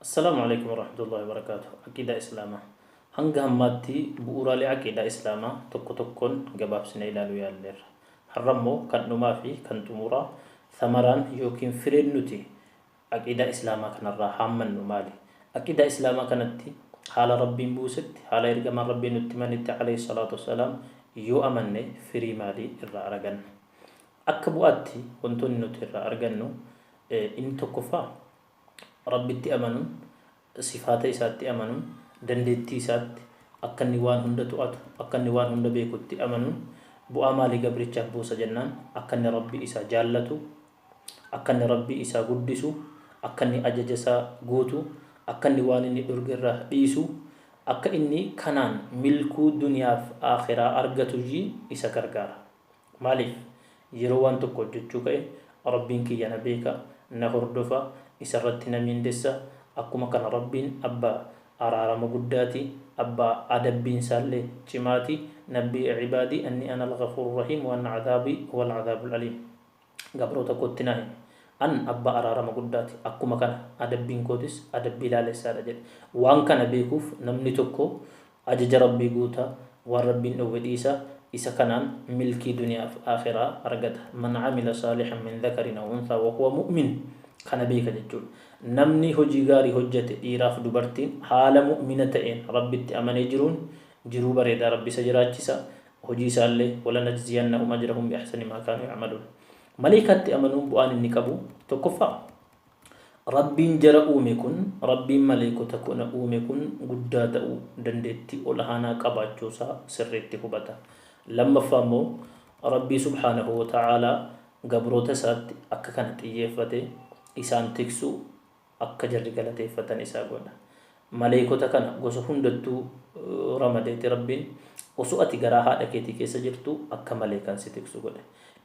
Assalaamu Aleykum Warahmatullahi Wabarakaatuh. Aqiidaa Islaamaa. Hanga hammaatti bu'uuraalee aqiidaa Islaamaa tokko tokkoon gabaabsinee ilaaluu yaalleerra. Har'a immoo kan dhumaa fi kan xumuraa thamaraan yookiin fireen nuti aqiidaa Islaamaa kanarraa haammannu maali? Aqiidaa Islaamaa kanatti haala Rabbiin buusetti, haala ergamaan Rabbii nutti himanitti alayhi salaatu wassalaam yoo amanne firii maalii irraa arganna? Akka bu'aatti wantoonni nuti irraa argannu inni tokkoffaa Rabbitti amanuun, sifaata isaatti amanuun, dandeettii isaatti, akka inni waan hunda to'atu, akka inni waan hunda beekutti amanuun bu'aa maalii gabrichaaf buusa jennaan akka inni Rabbii isaa jaallatu, akka inni Rabbii isaa guddisu, akka inni ajaja isaa guutu, akka inni waan inni dhorge irraa dhiisu, akka inni kanaan milkuu duniyaaf aakhiraa argatu isa gargaara. Maaliif? Yeroo waan tokko hojjechuu ka'e Rabbiin kiyya na beeka, na hordofa, isarratti na miindessa, akkuma kana Rabbiin abbaa araarama guddaati, abbaa adabbiin isaallee cimaati, nabbii cibaadii anni anal ghafuurur rahiim wa anna adhaabii huwal adhaabul aliim. Gabroota kootti naa himi. An abbaa araarama guddaati, akkuma kana adabbiin kootis adabbii laalessaadha jedhe. Waan kana beekuuf namni tokko Ajaja Rabbii guuta, waan Rabbiin dhowwe dhiisa, isa kanaan milkii duniyaaf aakhiraa argata. Man amila saalihan min dhakarin aw unthaa wa huwa mu'min kana beeka jechuudha. Namni hojii gaarii hojjate dhiiraaf dubartiin haala mu'mina ta'een Rabbitti amanee jiruun jiruu bareedaa Rabbi isa jiraachisa, hojii isaallee walanajziyannahum ajrahum bi ahsani maa kaanuu ya'maluun. Maleeykaatti amanuun bu'aan inni qabu tokkoffaa Rabbiin jara uume kun, Rabbiin maleeykota kuna uume kun guddaa ta'uu, dandeettii ol aanaa qabaachuu isaa sirriitti hubata. Lammaffaa immoo Rabbii subhaanahu wa ta'aalaa gabroota isaatti akka kana xiyyeeffate isaan tiksuu akka jarri galateeffatan isaa godha. Maleeykota kana gosa hundattuu ramadeeti Rabbiin osoo ati garaa haadha keetii keessa jirtuu akka maleeykaan si tiksu godhe.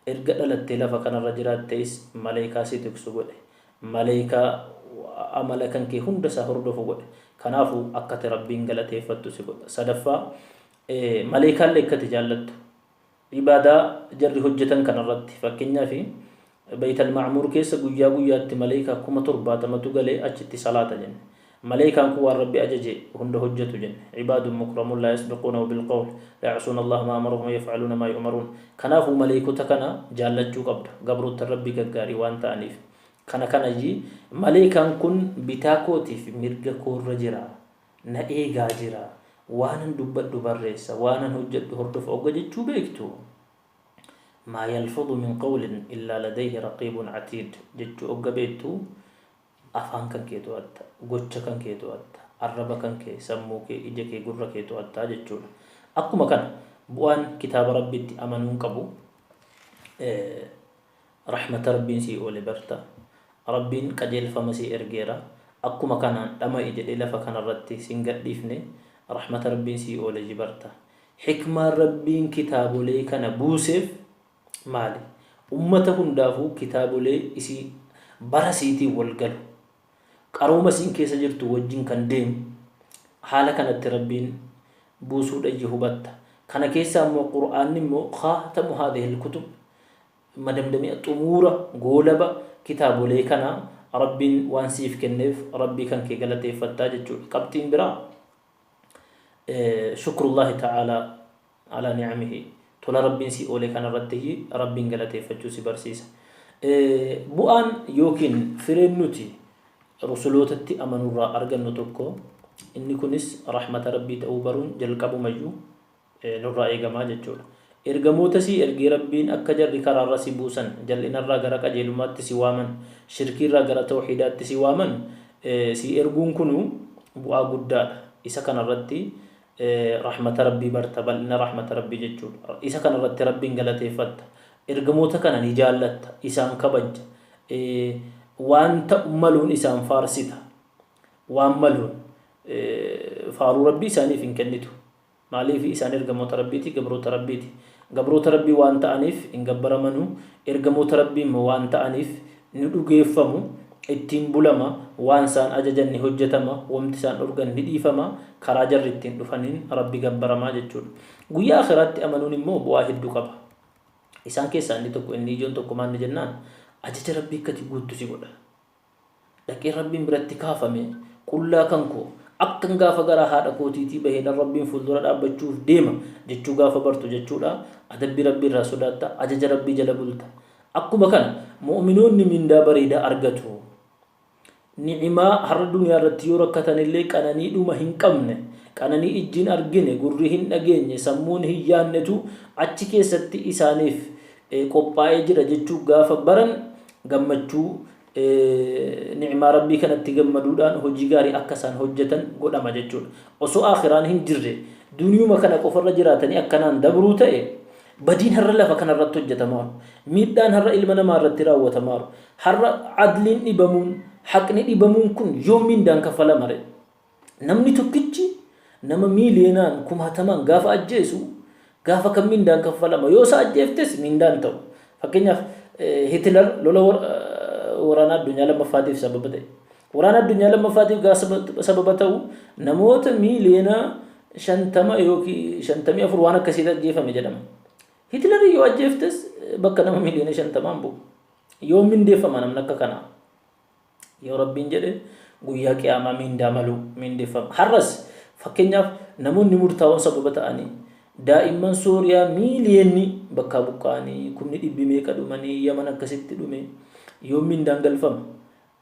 Erga dhalattee lafa kanarra jiraattees maleeykaa si tiksu godhe. Maleeykaa amala kan kee hunda isaa hordofu godhe. Kanaafuu akka ati Rabbiin galateeffattu si godha. Sadaffaa maleeykaallee akka ati jaallattu. Ibaadaa jarri hojjetan kanarratti fakkeenyaaf Baytal Ma'muur keessa guyyaa guyyaatti maleeykaa 70,000tu galee achitti salaata jenne. Maleeykaan kun waan Rabbi ajaje hunda hojjatu jenne. Ibaadun mukramuun laa yasbiquunahu bilqawl, laa ya'suuna Allaaha maa amarahum wa yaf'aluuna maa yu'maruun. Kanaafuu maleeykota kana jaallachuu qabda. Gabroottan Rabbii gaggaarii waan ta'aniif. Kana kanayyi maleeykaan kun bitaa kootii fi mirga koorra jira. Na eegaa jira. Waanan dubbadhu barreessa, waanan hojjadhu hordofa ogga jechuu beektu. Maa yalfudhu min qawlin illaa ladayhi raqiibun atiid jechuu ogga beektu afaan kan kee to'atta, gocha kan kee to'atta, arraba kan kee, sammuu kee, ija kee, gurra kee to'atta jechuudha. Akkuma kana bu'aan kitaaba Rabbiitti amanuun qabu rahmata Rabbiin sii oole barta. Rabbiin qajeelfama sii ergeera. Akkuma kanaan dhama'i jedhee lafa kanarratti sin gadhiifne rahmata Rabbiin sii oole jibarta. Hikmaan Rabbiin kitaabolee kana buuseef maali? Ummata hundaafuu kitaabolee isii bara isiitiin wal galu, qarooma isiin keessa jirtu wajjin kan deemu haala kanatti Rabbiin buusuudhayyi hubatta. Kana keessaa immoo Qur'aanni immoo khaatamu haadhihil kutub madamdami'a xumuura goolaba kitaabolee kanaa Rabbiin waan siif kenneef Rabbii kan kee galateeffattaa jechuudha. Qabxiin biraa shukrullaahi ta'aalaa alaa ni'amihi tola Rabbiin sii oole kanarratti Rabbiin galateeffachuu si barsiisa. Bu'aan yookiin fireen nuti rusulootatti amanurraa argannu tokko inni kunis rahmata Rabbii ta'uu baruun jalqabumayyuu nurraa eegamaa jechuudha. Ergamoota sii ergee Rabbiin akka jarri karaarra si buusan, jal'inarraa gara qajeelummaatti si waaman, shirkiirraa gara tawhiidaatti si waaman sii erguun kunuu bu'aa guddaadha. Isa kanarratti rahmata Rabbii barta, bal'ina rahmata Rabbii jechuudha. Isa kanarratti Rabbiin galateeffatta. Ergamoota kana ni jaallatta, isaan kabajja. Waan ta'u maluun isaan faarsita. Waan maluun faaruu Rabbii isaaniif hin kennitu. Maaliif isaan ergamoota Rabbiiti, gabroota Rabbiiti. Gabroota Rabbii waan ta'aniif hin gabbaramanu, ergamoota Rabbii immoo waan ta'aniif ni dhugeeffamu, ittiin bulama, waan isaan ajajan ni hojjatama, wamti isaan dhorgan ni dhiifama, karaa jarri ittiin dhufaniin Rabbi gabbaramaa jechuudha. Guyyaa Aakhiraatti amanuun immoo bu'aa hedduu qaba. Isaan keessaa inni tokko inni ijoon tokko maanni jennaan ajaja Rabbii akka ati guuttu si godha. Dhaqee Rabbiin biratti kaafame Qullaa kan koo akkan gaafa garaa haadha kootiitii baheedhaan Rabbiin fuuldura dhaabbachuuf deema jechuu gaafa bartu jechuudha. Adabbii Rabbii irraa sodaatta, ajaja Rabbii jala bulta. Akkuma kana mu'minoonni mindaa bareedaa argatu. Ni'imaa har'a duniyaa irratti yoo rakkatan illee qananii dhuma hin qabne, qananii ijji hin argine, gurri hin dhageenye, sammuun hin yaannetu achi keessatti isaaniif qophaa'ee jira jechuu gaafa baran gammachuu ni'imaa Rabbii kanatti gammaduudhaan hojii gaarii akka isaan hojjetan godhama jechuudha. Osoo aakhiraan hin jirre duniyuma kana qofarra jiraatanii akkanaan dabruu ta'e badiin har'a lafa kanarratti hojjetamaaru, miidhaan har'a ilma namaa irratti raawwatamaaru, har'a adliin dhibamuun, haqni dhibamuun kun yoom mindaan kaffalama ree? Namni tokkichi nama miiliyoonaan kumaatamaan gaafa ajjeesu gaafa kam mindaan kaffalama? Yoo isa ajjeeftes mindaan ta'u. Fakkeenyaaf Hitler lola waraana addunyaa lammaffaatiif sababa ta'e. Waraana addunyaa lammaffaatiif gaafa sababa ta'u namoota miiliyoona 50 yookiin 54 waan akkasiitu ajjeefame jedhama. Hitler yoo ajjeeftes bakka nama miiliyoona 50n bu'u. Yoom mindeeffama namni akka kanaa? Yoo Rabbiin jedhe guyyaa qiyaamaa miindaa malu miindeeffama. Har'as fakkeenyaaf namoonni murtaa'oon sababa ta'anii daa'imman Sooriyaa miiliyoonni bakkaa buqqa'anii kumni dhibbi meeqa dhumanii Yaman akkasitti dhume yoom miindaan galfama?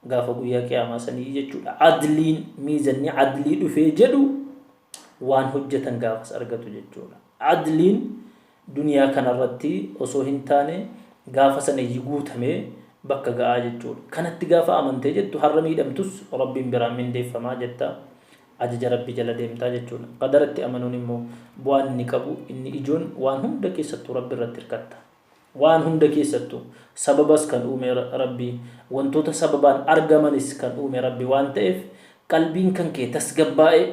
Gaafa guyyaa qiyaamaa sanii jechuudha. Adliin miizanni adlii dhufee jedhu waan hojjetan gaafas argatu jechuudha. Adliin duniyaa kanarratti osoo hin taane gaafa sana guutamee bakka ga'aa jechuudha. Kanatti gaafa amantee jettu har'a miidhamtus Rabbiin biraan mindeeffamaa jetta. Ajaja Rabbii jala deemtaa jechuudha. Qadaratti amanuun immoo bu'aan inni qabu inni ijoon waan hunda keessattuu Rabbi irratti hirkatta. Waan hunda keessattuu sababas kan uume Rabbi, wantoota sababaan argamanis kan uume Rabbi waan ta'eef qalbiin kan kee tasgabbaa'ee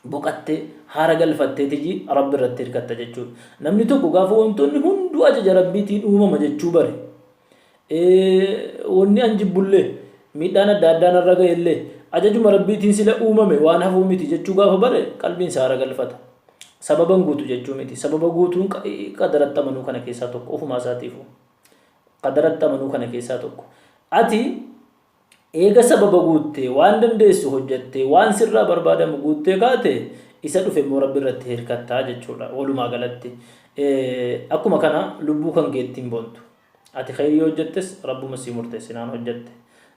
boqattee haara galfattee tiji Rabbi irratti hirkatta jechuudha. Namni tokko gaafa wantoonni hunduu ajaja Rabbiitiin uumama jechuu bare, wanni an jibbullee miidhaan adda addaa narra ga'ellee ajajuma Rabbiitiin sila uumame waan hafuu miti jechuu gaafa bare qalbiin isaa haara galfata. Sababan guutu jechuu miti. Sababa guutuun qadaratti amanuu kana keessaa tokko ofumaa isaatiifu. Qadaratti amanuu kana keessaa tokko. Ati eega sababa guuttee waan dandeessu hojjattee waan sirraa barbaadamu guuttee kaate isa dhufe immoo Rabbi irratti hirkattaa jechuudha walumaa galatti. Akkuma kana lubbuu kan keetti hin boontu. Ati khayrii yoo hojjattes Rabbuma sii murteessinaan hojjatte.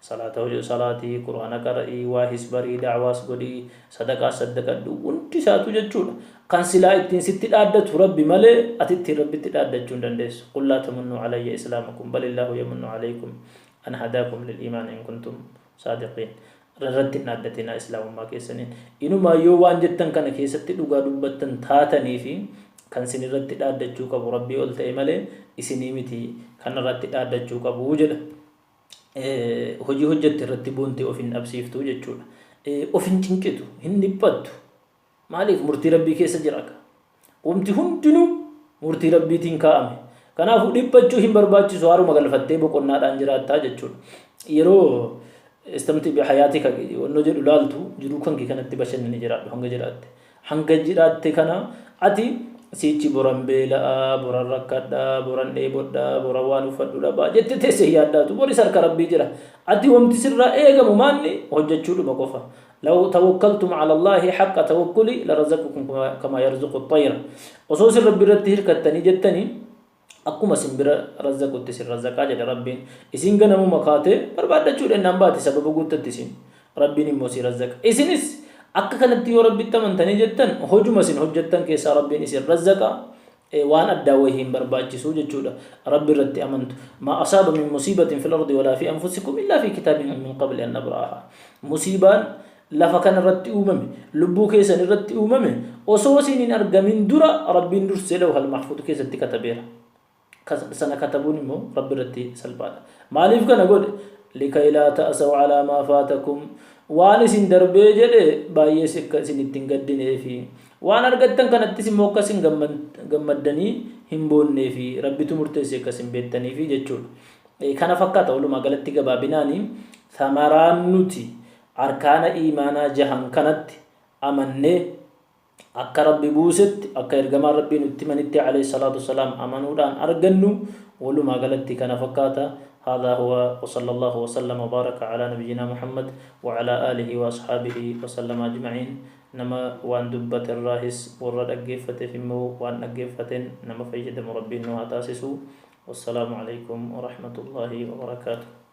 Salaata hojii salaatii, Qur'aana qara'ii, waa hisbarii, da'waas godhii, sadaqaas saddaqadhu hundi isaatu jechuudha. Kan silaa ittiin sitti dhaaddatu Rabbi malee ati ittiin Rabbitti dhaaddachuu hin dandeessu. Qul laa tamunnuu alayya islaamakum balillaahu yamunnu alaykum an hadaakum lil iimaan in kuntum saadiqiin. Irratti hin dhaaddatinaa islaamummaa keessaniin. Inumaa yoo waan jettan kana keessatti dhugaa dubbattan taatanii fi kan isin irratti dhaaddachuu qabu Rabbii ol ta'e malee isinii miti kan irratti dhaaddachuu qabu jedha. Hojii hojjette irratti boontee of hin dhabsiiftu jechuudha. Of hin cinqitu, hin dhiphattu. Maaliif murtii Rabbii keessa jira ka. Wamti hundinuu murtii Rabbiitiin kaa'ame. Kanaafuu dhiphachuu hin barbaachisu haaruma galfattee boqonnaadhaan jiraattaa jechuudha. Yeroo istamti bi hayaatika wannoo jedhu laaltu jiruu kan kee kanatti bashannani jiraadhu hanga jiraatte. Hanga jiraatte kana ati siichi boran beela'a, boran rakkadha, boran dheebodha, boran waan uffadhu dhabaa jette teessee hin yaaddaatu. Boris harka Rabbii jira. Ati wamti sirraa eegamu maanni hojjechuudhuma qofa. Law tawakkaltum ala Allaahi haqqa tawakkuli larazaqakum kama yarzuqu xayra. Osoo isin Rabbi irratti hirkattanii jettanii akkuma simbira razzaqutti isin razzaqaa jedhe Rabbiin. Isin ganamuma kaatee barbaaddachuu dhennaan baate sababa guuttatti isin. Rabbiin immoo si razzaqa. Isinis akka kanatti yoo Rabbitti amantanii jettan hojuma isin hojjettan keessaa Rabbiin isin razzaqa. Waan addaa wayii hin barbaachisu jechuudha. Rabbi irratti amantu. Maa asaaba min musiibatin fil ardi walaa fi anfusikum illaa fi kitaabin min qabli an nabra'aha. Musiibaan lafa kana irratti uumame, lubbuu keessan irratti uumame, osoo isin hin argamin dura Rabbiin dursee lawhal mahfuud keessatti katabeera. Sana katabuun immoo Rabbi irratti salphaadha. Maaliif kana godhe? Likay laa ta'asaw alaa maa faatakum. Waan isin darbee jedhe baay'ees akka isin itti hin gaddineefi. Waan argattan kanattis immoo akka isin gammaddanii hin boonneefi Rabbitu murteesse akka isin beektaniifi jechuudha. Kana fakkaata walumaa galatti gabaabinaani thamaraan nuti arkaana iimaanaa jahan kanatti amannee akka Rabbi buusetti akka ergamaan Rabbii nutti himanitti alayhi salaatu wassalaam amanuudhaan argannu walumaa galatti kana fakkaata. هذا هو، وصلى الله وسلم وبارك على نبينا محمد وعلى آله وأصحابه وسلم أجمعين. Nama waan dubbate irraahis warra dhaggeeffateef immoo waan dhaggeeffateen nama fayyadamu Rabbiin nu haa taasisu. Wassalaamu alaikum warahmatullaahi wabarakaatu.